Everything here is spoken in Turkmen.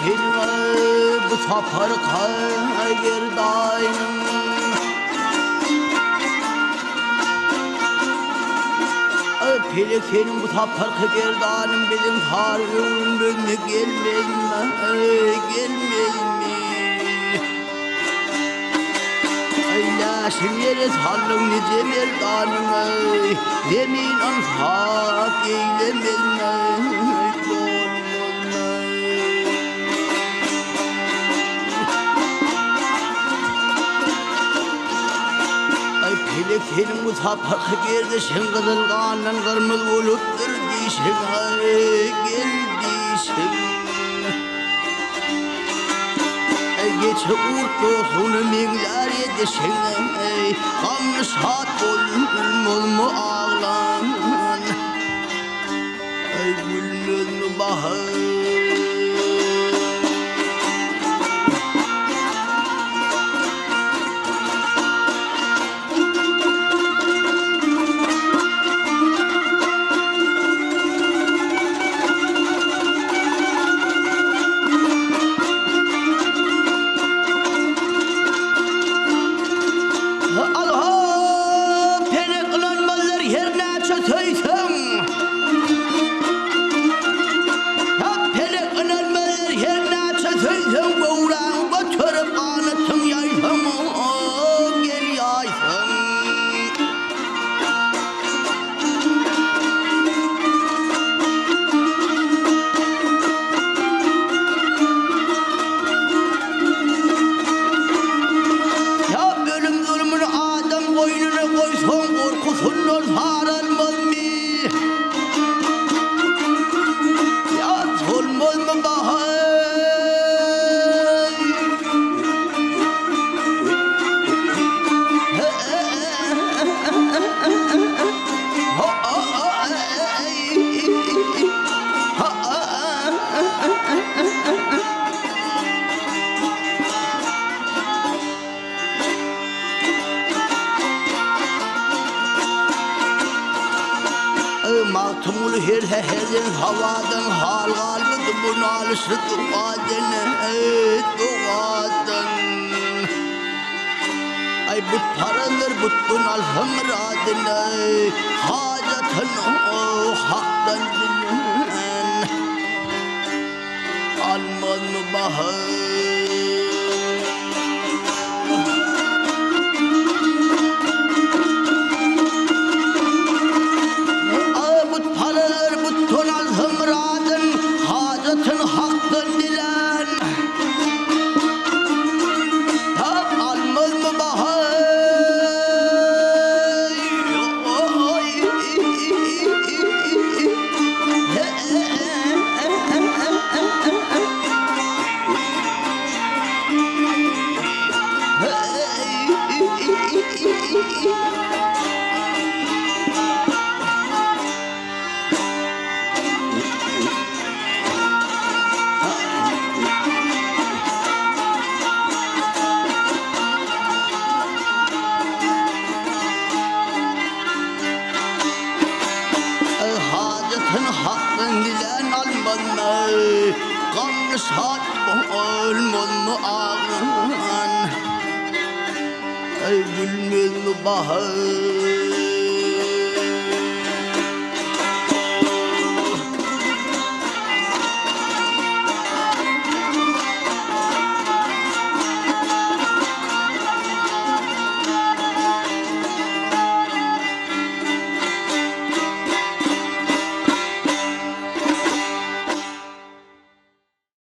Pelek seniň bu sapar gerdaýyň. Pelek seniň bu saparky gerdanyň biziň sary öwrülmegine gelmezmi, gelmezmi? Aý, läşim ýere saldyň nije merdanyň, zemin ynsap eýlemezmi, bolmazmy? Aý, pelek seniň bu saparky gerdişiň gyzyl gandan gyrmyz bolupdyr dişiň, aý, gel dişiň. Geçe gurt dostuna meňzär ýetişiň, Gamly şat bolmazmy aglan, Gülmezmi bahar. Alha, pelek ynanmazlar her näçe söýseň. Ha, pelek ynanmazlar her näçe söýseň, göwräňi göterip ganatyň ýaýsaň, gel ýaýsaň. Ýa ölüm zulumyny adam goýnuna goýsaň gorkusyndan saralmazmy? Ýa solmazmy bahar? Magtymguly her säherden hawadan hal galmady bu nalyşly dugadan, dugadan. Aý butparazlar butdan alsa myradyny, hajatyny Hakdan dilän. Almazmy bahar? Butparazlar butdan alsa myradyn, hajatyny Hakdan dilän. Tap almazmy bahar? Hajatyny Hakdan dilän almazmy? Gamly şat bolmazmy aglan? Gülmezmi bahar?